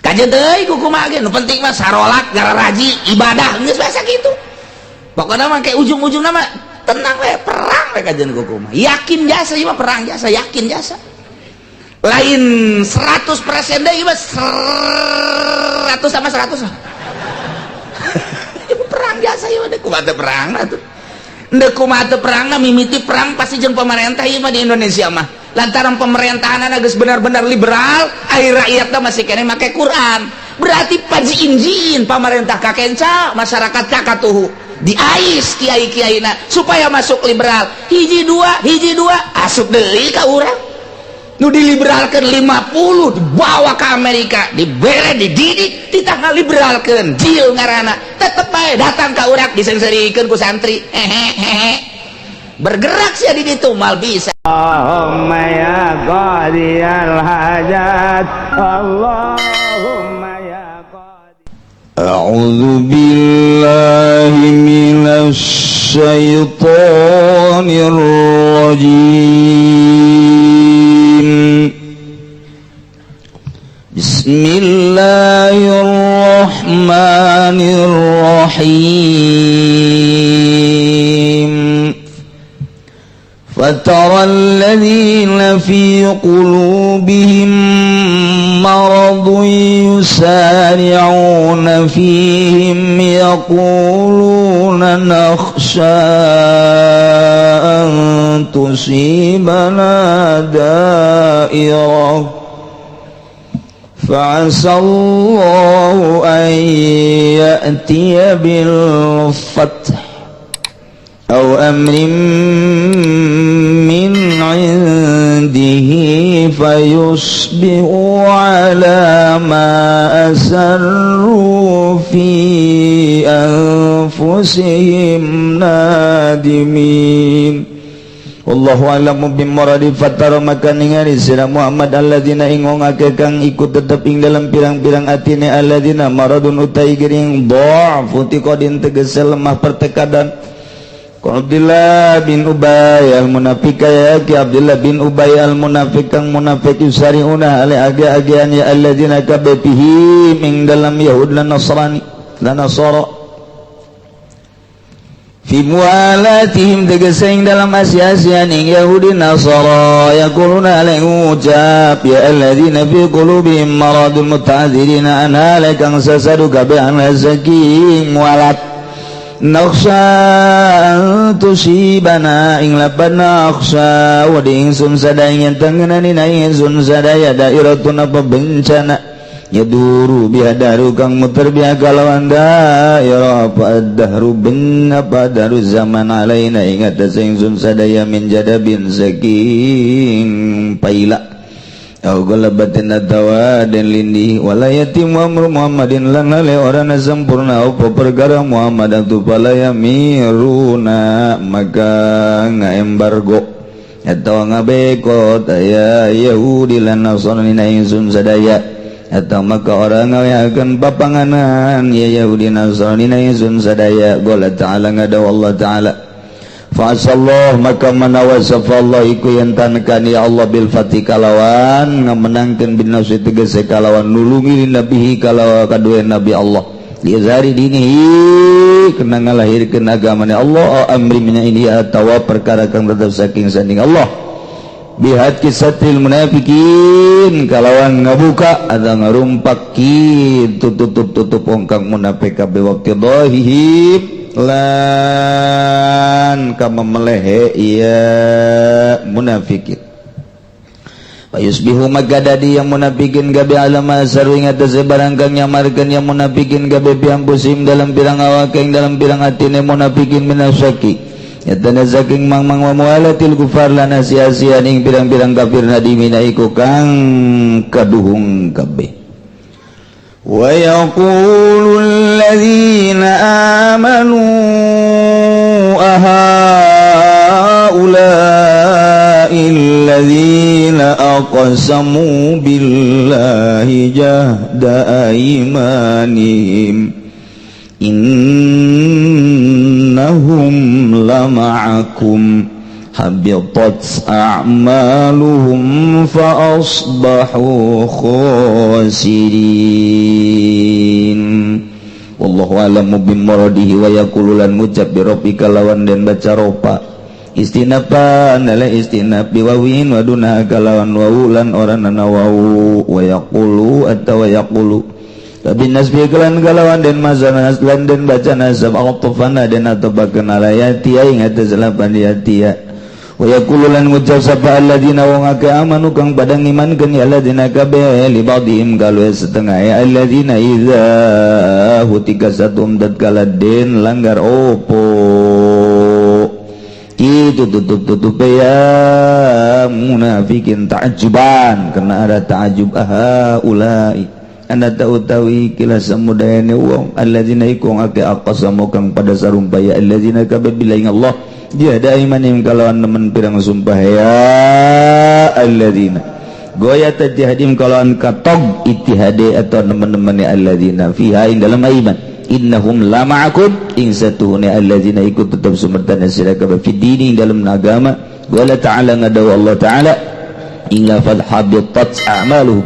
Kajeun deui ku kumaha ge, nu penting mah sarolat, gararaji, ibadah, geus biasa kitu. Pokoknya mah kayak ujung-ujungna mah tenang we, perang we kajeun ku kumaha. Yakin jasa ieu mah, perang jasa, yakin jasa. Lain 100% deui mah, 100 sama 100 lah. Perang jasa ieu mah, kumaha teu perang atuh. Ndek kumaha teu perang, mimiti perang pasti jeung pemerintah ieu mah di Indonesia mah. Lantaran pemerintahan geus benar-benar liberal, akhir rakyatna masih keneh make Quran. Berarti pajiin-jiin pemerintah kakenca, masyarakat kakatuhu. Diais kiai-kiaina supaya masuk liberal. Hiji dua, asup deui ka urang. Nu diliberalkan 50 dibawa ke Amerika, dibere, dididik, ditanggal liberalkan, jil ngarana. Tetep bae datang ka urang disengserikeun ku santri. Hehehe. Bergerak sih di ditu mal bisa. اللهم يا قاضي الحاجات، اللهم يا قاضي. أعوذ بالله من الشيطان الرجيم. بسم الله الرحمن الرحيم. فترى الذين في قلوبهم مرض يسارعون فيهم يقولون نخشى أن تصيبنا دائرة، فعسى الله أن يأتي بالفتح أو أمر من عنده فيصبحوا على ما أسروا في أنفسهم نادمين. والله أعلم بمراده. فترى maka ningali sira Muhammad, الذين ing wong akeh kang iku tetep ing dalam pirang-pirang atine الذين مرض utai gering, ضعف اعتقاد tegese lemah pertekadan. Abdullah bin Ubay المنافق ya ki Abdullah bin Ubay المنافق kang munafik, يسارعون ale age-agean ya الذين kabeh فيهم ing dalam Yahud lan Nasrani lan Nasara, في موالاتهم tegese ing dalam asi-asian ing Yahudi Nasara, يقولون ale ngucap ya الذين في قلوبهم مرض المتعذرين عنها ale kang sasadu kabeh عنها saking mualat, نخشى أن تصيبنا ing lapan نخشى wadi ingsun sadaya yen tengenani na ingsun sadaya دائرة apa bencana, يدور بها الدهر kang muter بها kalawan dairah apa الدهر ben apa الدهر zaman علينا ing atas ingsun sadaya, من جدب saking paila أو غلبة atawa den lindih. ولا يتم أمر محمد lan hale ora sempurna apa perkara Muhammad atuh, فلا يميرون maka ngaembargo atau ngabekot aya Yahudi lan Nasrani na ingsun sadaya, atau maka orang ngawehakeun papanganan ya Yahudi Nasrani na ingsun sadaya. قال تعالى ngadaw Allah Ta'ala, فعسى الله maka manawa sapa Allah iku yen tankan ya Allah بالفتح kalawan ngamenangkeun, بالنصر tegese kalawan nulungi, لنبيه kalawan kadue nabi Allah, لإظهار دينه kena ngalahirkeun agamane Allah, أمر من عنده atawa perkara kang tetep saking sanding Allah, بهتك ستر المنافقين kalawan ngabuka atau ngarumpak kitu tutup-tutup wong kang munafik kabeh, وافتضاحهم lan kama melehe iya munafikin. فيصبحوا maka dadi yang munafikin gabe, على ما أسروا ing atase barang kang nyamarkeun yang munafikin gabe, في أنفسهم dalam pirang awak ing dalam pirang atine munafikin, من الشك yatana saking mang-mang, وموالاة الكفار lan asi-asian ing pirang-pirang kafir, نادمين iku kang kaduhung kabeh. ويقول الذين آمنوا أهؤلاء الذين أقسموا بالله جهد أيمانهم إنهم لمعكم. Habitat a'maluhum fa asbahu khasirin. Wallahu a'lamu bimuradihi wa yaqulu lan ngucap bi rabbika lawan den baca ropa istinapan ala istinab biwawin wa duna kalawan wawu lan oranana wawu wa yaqulu atawa yaqulu tapi nasbi kelan kalawan den mazana lan den baca nasab atfana den atabakeun ala yati ing atas lapan yati wa yaqulu lan ngucap sapa alladzina wong akeh amanu kang padha ngimankeun ya alladzina kabeh li ba'dihim kalu setengah ya alladzina idza hutika satum tatkala den langgar opo itu tutup-tutup ya munafikin ta'ajuban karena ada ta'ajub aha ulai anda tahu-tahu kila samudayane wong alladzina iku akeh aqsamu kang pada sarumpah ya alladzina kabeh billahi Allah jada imanim kalawan nemen pirang sumpah ya alladzina goya tajhadim kalawan katog ittihade atau nemen-nemene alladzina fiha ing dalam iman innahum la ma'akum ing satuhune alladzina ikut tetap sumertana sira kabeh fi dini dalam agama wala ta'ala ngadaw Allah ta'ala ing lafal habitat a'maluhum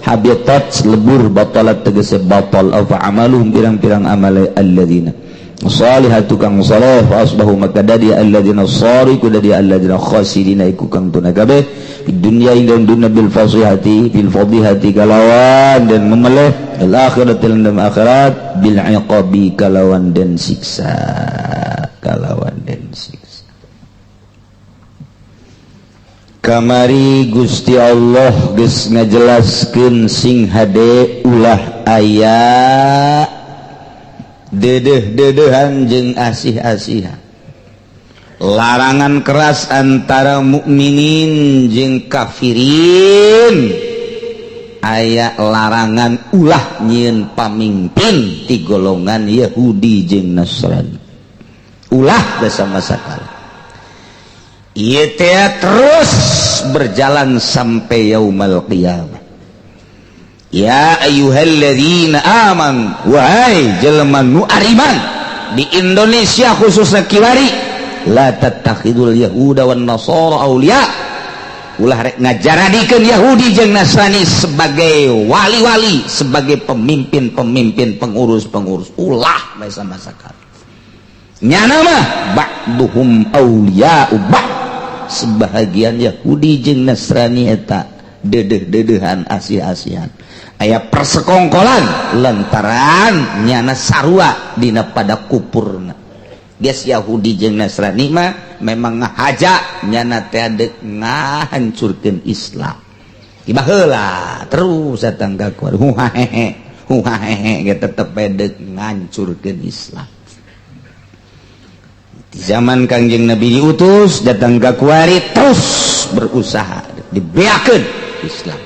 habitat lebur batalat tegese batal afa amaluhum pirang-pirang amale alladzina salihatu kang saleh fa asbahu maka dadi alladzina sariku dadi alladzina khasirina iku kang tuna kabeh di dunya ing dalam dunya bil fasihati fil fadihati kalawan dan memeleh al akhirat dalam akhirat bil iqabi kalawan dan siksa kalawan dan siksa. Kamari Gusti Allah geus ngajelaskeun sing hade ulah aya dedeh-dedehan jeung asih-asihan larangan keras antara mukminin jeung kafirin aya larangan ulah nyieun pamimpin ti golongan Yahudi jeung Nasrani ulah bersama sakali ieu teh terus berjalan sampai yaumal qiyamah. Ya ayyuhalladzina amanu wahai jelema nu ariman di Indonesia khususnya kiwari la tattakhidul yahuda wan nasara auliya ulah rek ngajaradikeun Yahudi jeung Nasrani sebagai wali-wali sebagai pemimpin-pemimpin pengurus-pengurus ulah bae sama sakali nyana mah ba'duhum auliya'u ba'd sebahagian Yahudi jeung Nasrani eta dedeh-dedehan asih-asihan aya persekongkolan lantaran nyana sarua dina pada kupurna geus Yahudi jeung Nasrani mah memang ngahaja nyana teh deuk ngahancurkeun Islam tiba heula terus datang ka kuar huhahehe huhahehe ge tetep bae deuk ngahancurkeun Islam. Di zaman Kangjeng Nabi diutus datang ka kuari terus berusaha dibeakeun Islam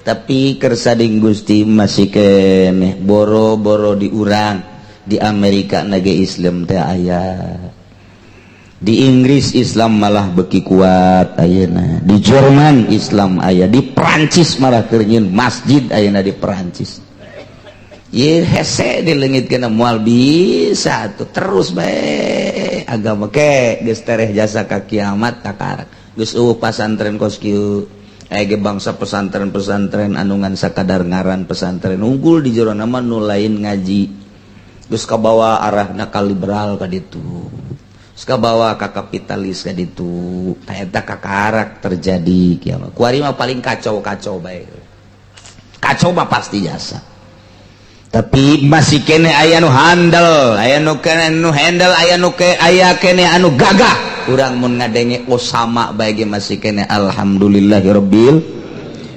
tapi kersading Gusti masih keneh boro-boro diurang di Amerika nage Islam teh aya di Inggris Islam malah beki kuat ayeuna di Jerman Islam aya di Perancis malah keur nyieun masjid ayeuna di Perancis ye hese dileungitkeun moal bisa tuh terus bae agama ke geus tereh jasa ka kiamat kakarak geus eueuh pasantren kos kieu aya bangsa pesantren-pesantren anu ngan sakadar ngaran pesantren unggul di jero nama nu lain ngaji geus kabawa arahna ka liberal ka ditu geus kabawa ka kapitalis ka ditu eta kakarak terjadi kiamat kuari mah paling kacau-kacau bae kacau mah pasti jasa tapi masih kene aya nu handal aya nu kene nu handle aya nu ke aya kene anu gagah urang mun ngadenge Osama bae ge masih kene alhamdulillahirabbil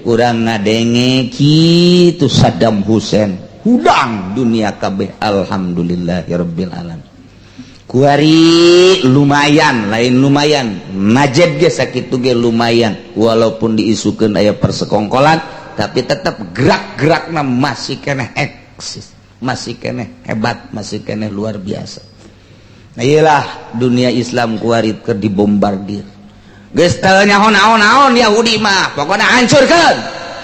urang ngadenge kitu Saddam Hussein hudang dunia kabeh alhamdulillahirabbil alamin kuari lumayan lain lumayan najed ge sakitu ge lumayan walaupun diisukeun aya persekongkolan tapi tetap gerak-gerakna masih keneh eksis masih keneh hebat masih keneh luar biasa. Nah, iyalah dunia Islam kuari keur dibombardir geus teu nyaho naon-naon Yahudi mah pokona hancurkeun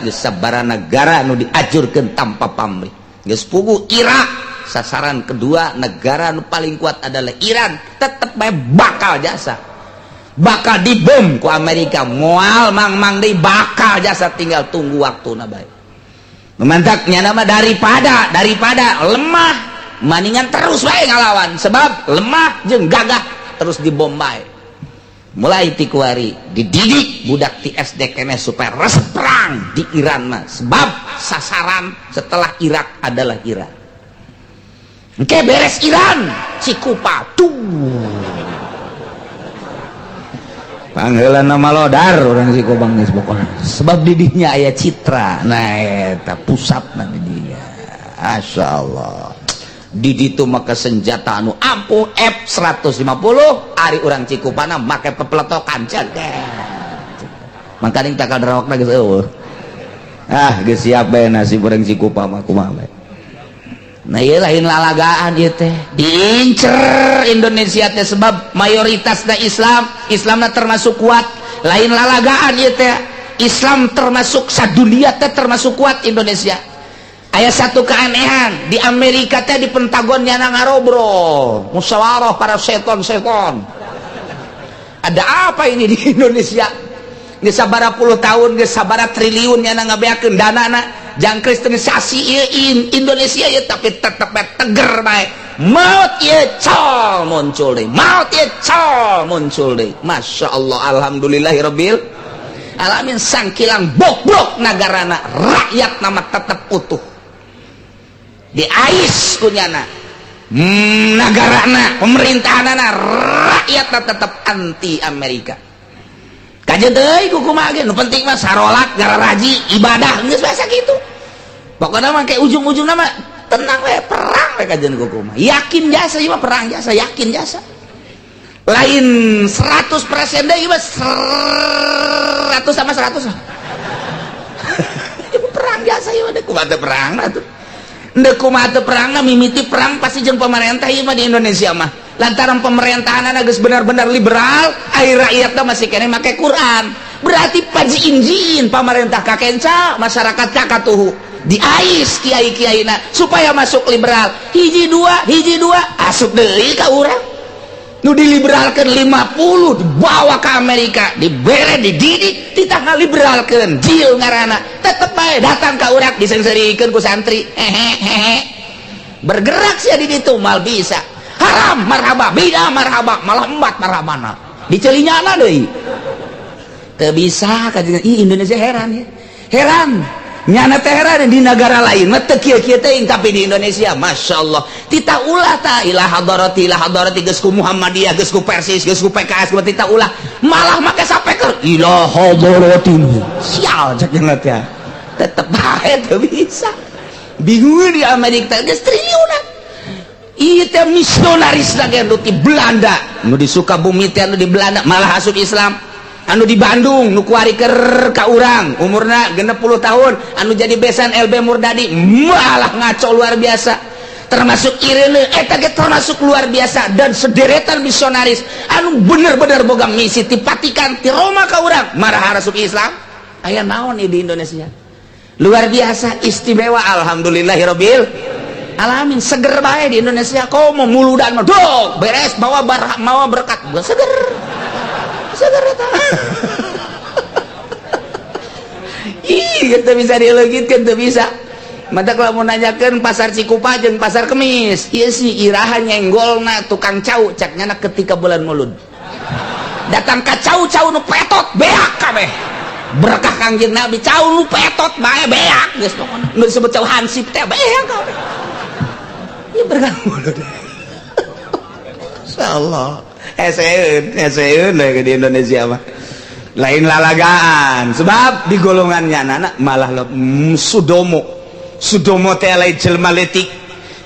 geus sabaraha negara nu diajurkeun tanpa pamrih geus puguh Irak sasaran kedua negara nu paling kuat adalah Iran tetep bae bakal jasa Bakal dibom ku Amerika moal mang-mang deui bakal jasa tinggal tunggu waktuna bae. Memantaknya nama daripada lemah maningan terus bae ngalawan sebab lemah jeung gagah terus dibom bae. Mulai ti kuari dididik budak ti SD keneh supaya resep perang di Iran mah sebab sasaran setelah Irak adalah Iran. Engke beres Iran Cikupa tuh. Panggilan nama lodar orang Cikupang geus pokona. Sebab didinya aya citra. Nah eta pusatna di dinya. Masyaallah. Di ditu make senjata anu ampuh F150 ari urang Cikupana make pepeletokan cegek. Mangkaning takal drawakna geus eueuh. Ah geus siap bae nasib urang Cikupa mah kumaha bae. Nah ieu lain lalagaan ieu teh diincer Indonesia teh sebab mayoritasna Islam, Islamna termasuk kuat. Lain lalagaan ieu teh Islam termasuk sadunia teh termasuk kuat Indonesia. Aya satu keanehan di Amerika teh di Pentagon nyana ngarobrol musyawarah para seton-seton. Ada apa ini di Indonesia? Geus sabaraha puluh tahun geus sabaraha triliun nyana ngabeakeun danana jang kristenisasi ieu Indonesia ieu tapi tetep teger bae. Maut ieu col muncul deui. Maut ieu col muncul deui. Masya Allah alhamdulillahirabbil alamin sangkilang bobrok nagarana rakyat nama tetep utuh. Diais kunyana nagarana pemerintahanana rakyat tetep anti Amerika. Kajeun deui kumaha ge nu penting mah sarolat gararaji ibadah geus biasa kitu. Pokona mah kayak ujung-ujungna mah tenang we perang we kajeun kumaha. Yakin jasa ieu mah perang jasa yakin jasa. Lain 100% deui mah 100 sama 100. Ieu perang jasa ieu mah kumaha teh perang atuh. Ndek kumaha teh perangna mimiti perang pasti jeung pemerintah ieu mah di Indonesia mah. Lantaran pemerintahanana geus benar-benar liberal, ari rakyatna masih keneh make Quran. Berarti pajiin-jiin pamarentah kakenca, masyarakat kakatuhu. Diais kiai-kiaina supaya masuk liberal. Hiji dua, asup deui ka urang. Nu diliberalkeun 50 dibawa ke Amerika, dibere, dididik, ditanggal liberalkeun, jil ngaranna. Tetep bae datang ka urang disengserikeun ku santri. Hehehe. Bergerak sia di ditu mal bisa. Haram marhaba, bidah marhaba, malah embat marhabana. Dicelinyana deui. Teu bisa kajian ih Indonesia heran ya. Heran. Nyana teh heran di negara lain mah teu kieu-kieu teuing tapi di Indonesia masyaallah. Tita ulah ta ila hadarati geus ku Muhammadiyah, geus ku Persis, geus ku PKS, ku tita ulah. Malah make sapeker ila hadarati. Sial cek nya teh. Tetep bae teu bisa. Bingung di Amerika geus triliunan. Ieu teh misionaris lagi anu di Belanda, nu di Sukabumi teh anu di Belanda malah asup Islam. Anu di Bandung nu kuari keur ka urang umurna 60 tahun anu jadi besan LB Murdadi malah ngaco luar biasa. Termasuk Irene eta ge termasuk luar biasa dan sederetan misionaris anu bener-bener boga misi ti Vatikan ti Roma ka urang marah asup Islam. Aya naon ieu di Indonesia? Luar biasa istimewa alhamdulillahirabbil alamin seger bae di Indonesia komo muludan mah dok beres bawa mawa berkat seger seger eta. Ih teu bisa dileungitkeun teu bisa. Mata kalau mau nanyakeun pasar Cikupa jeung pasar Kemis ieu si iraha nyenggolna tukang cau cak nyana ketika bulan mulud datang ka cau-cau nu petot beak kabeh berkah Kangjeng Nabi cau nu petot bae beak geus pokona nu disebut cau hansip teh beak kabeh. Ieu berkah mulud. Insyaallah eseun di Indonesia mah lain lalagaan sebab di golongannya anak malah Sudomo teh lain jelma leutik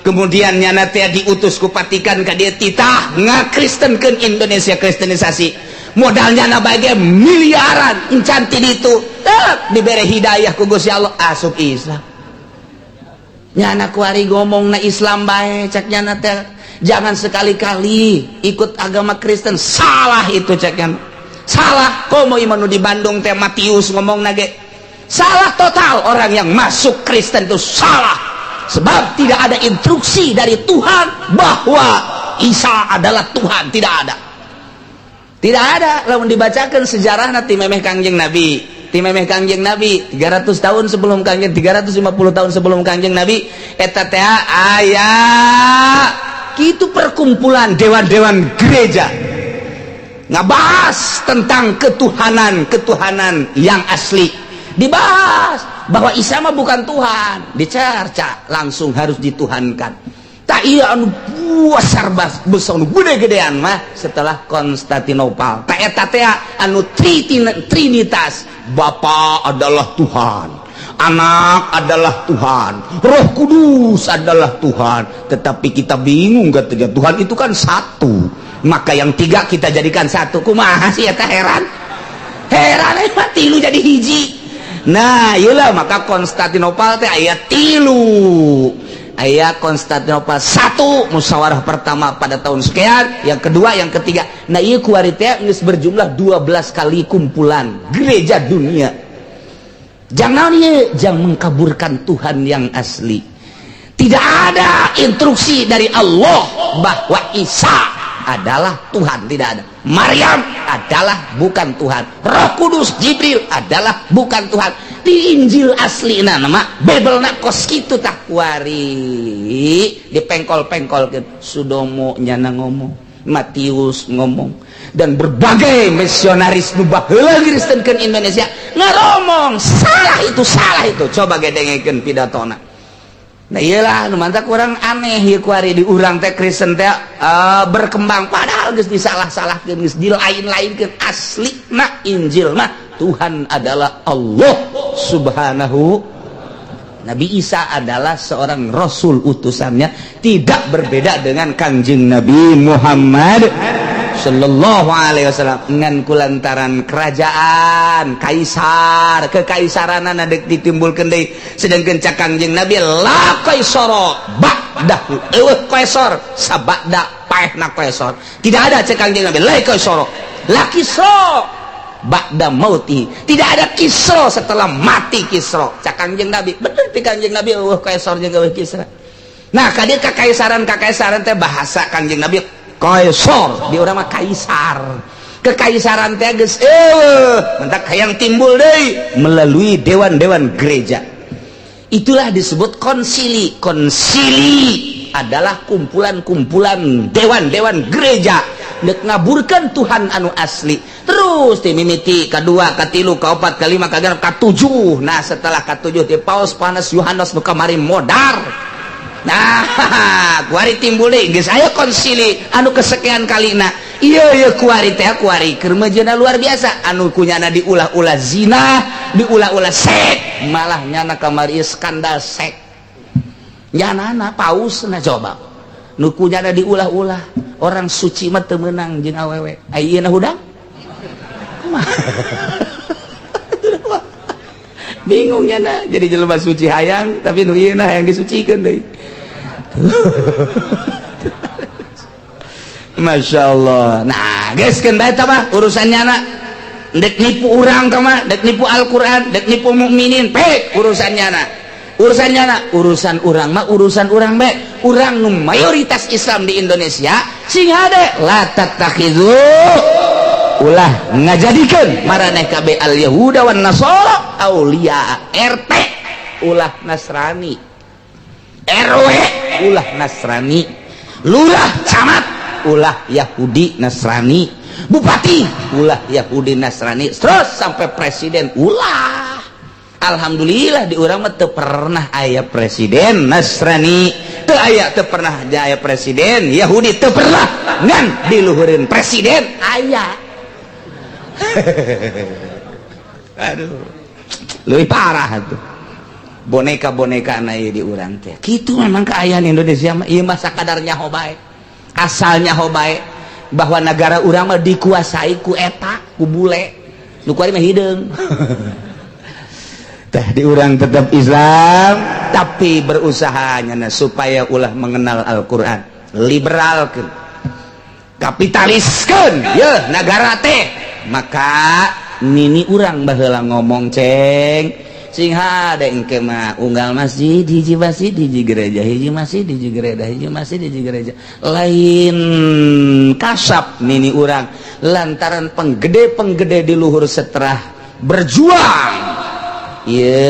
kemudian nyana teh diutus ku Vatikan ka dieu titah ngakristenkeun Indonesia kristenisasi modalnya na bae miliaran encan ti ditu tep dibere hidayah ku Gusti Allah asup Islam nyana kuari ngomong na Islam bae cek nyana teh jangan sekali-kali ikut agama Kristen salah itu cek nyana salah komo ieu di Bandung teh Matius ngomong nage salah total orang yang masuk Kristen itu salah sebab tidak ada instruksi dari Tuhan bahwa Isa adalah Tuhan tidak ada. Tidak ada lamun dibacakan sejarah ti memeh Kangjeng Nabi, ti memeh Kangjeng Nabi 300 tahun sebelum Kangjeng, 350 tahun sebelum Kangjeng Nabi eta teh aya kitu perkumpulan dewan-dewan gereja ngabahas tentang ketuhanan-ketuhanan yang asli. Dibahas bahwa Isa mah bukan Tuhan, dicerca langsung harus dituhankan. Tak iya anu besar besar anu gede-gedean mah setelah Konstantinopel. Tak eta teh anu trinitas, Bapa adalah Tuhan, Anak adalah Tuhan, Roh Kudus adalah Tuhan. Tetapi kita bingung katanya Tuhan itu kan satu, maka yang tiga kita jadikan satu. Kumaha sih eta, heran heran eta tilu jadi hiji. Nah iyalah maka Konstantinopel teh aya tilu. Aya Konstantinopel satu, musyawarah pertama pada tahun sekian, yang kedua, yang ketiga. Nah ieu kuari teh geus berjumlah 12 kali kumpulan gereja dunia. Jangan ieu, jangan mengkaburkan Tuhan yang asli. Tidak ada instruksi dari Allah bahwa Isa adalah Tuhan, tidak ada. Maryam adalah bukan Tuhan. Roh Kudus Jibril adalah bukan Tuhan. Di Injil asli nama Bible na kos kitu tah kuari dipengkol-pengkol Sudomo nyana ngomong, Matius ngomong, dan berbagai misionaris nu baheula ngristenkeun Indonesia ngaromong salah itu, salah itu. Coba gedengekeun pidatona. Nah iyalah nu mantak kurang aneh ieu kuari di urang teh Kristen teh berkembang padahal geus disalah-salahkeun, geus dilain-lainkeun. Aslina Injil mah Tuhan adalah Allah Subhanahu. Nabi Isa adalah seorang rasul utusannya, tidak berbeda dengan Kangjeng Nabi Muhammad sallallahu alaihi wasallam. Ngan kulantaran kerajaan kaisar, kekaisaranana dek ditimbulkeun deui, sedangkeun cak Kangjeng Nabi la kaisara ba'dahu, eueuh kaisar sabada paehna kaisar. Tidak ada cek Kangjeng Nabi la kaisara la kisra ba'da mauti, tidak ada Kisra setelah mati Kisra cak Kangjeng Nabi. Bener ti Kangjeng Nabi eueuh kaisar jeung eueuh Kisra. Nah ka dieu kakaisaran, kakaisaran teh bahasa Kangjeng Nabi kaisar, di urang mah kaisar. Kekaisaran teh geus eueuh, mentak hayang timbul deui melalui dewan-dewan gereja. Itulah disebut konsili. Konsili adalah kumpulan-kumpulan dewan-dewan gereja dek ngaburkan Tuhan anu asli. Terus ti mimiti kadua, katilu, kaopat, kalima, kagenep, katujuh. Nah setelah katujuh ti Paus Panas Yohanes nu kamari modar. Nah kuari timbul deui geus aya konsili anu kesekian kalina. Ieu ieu kuari teh kuari keur mejeuna luar biasa anu kunyana diulah-ulah zina, diulah-ulah sek, malah nyana kamari skandal sek. Nyanana paus na coba nu kunyana diulah-ulah orang suci mah teu meunang jeung awewe. Ayeuna hudang kumaha? Bingung nyana jadi jelema suci hayang tapi nu ieu hayang disucikeun deui. Masya Allah. Nah geus keun bae tah mah urusan nyana. Dek nipu urang tah mah, dek nipu Al-Qur'an, dek nipu mukminin, pek urusan nyana. Urusan nyana, urusan urang mah urusan urang bae. Urang nu mayoritas Islam di Indonesia sing hade la tattakhidhu, ulah ngajadikeun maraneh kabeh al Yahuda wan Nasara auliya. RT ulah Nasrani, RW ulah Nasrani, lurah camat ulah Yahudi Nasrani, bupati ulah Yahudi Nasrani, terus sampai presiden ulah. Alhamdulillah di urang mah teu pernah aya presiden Nasrani, teu aya, teu pernah aya presiden Yahudi, teu pernah. Ngan diluhureun presiden aya. Aduh, leuwih parah tuh boneka-boneka na ieu di urang teh. Kitu memang keayaan Indonesia mah ieu mah sakadar nyaho bae, asal nyaho bae bahwa negara urang mah dikuasai ku eta, ku bule nu kuari mah hideung. Teh di urang tetap Islam tapi berusaha nyana supaya ulah mengenal Al-Qur'an, liberalkeun, kapitaliskeun ye nagara teh. Maka nini urang baheula ngomong ceng Sing hade engke mah unggal masjid hiji, masjid hiji gereja, hiji masjid hiji gereja, hiji masjid hiji gereja. Lain kasap nini urang lantaran penggede-penggede di luhur setelah berjuang. Iya.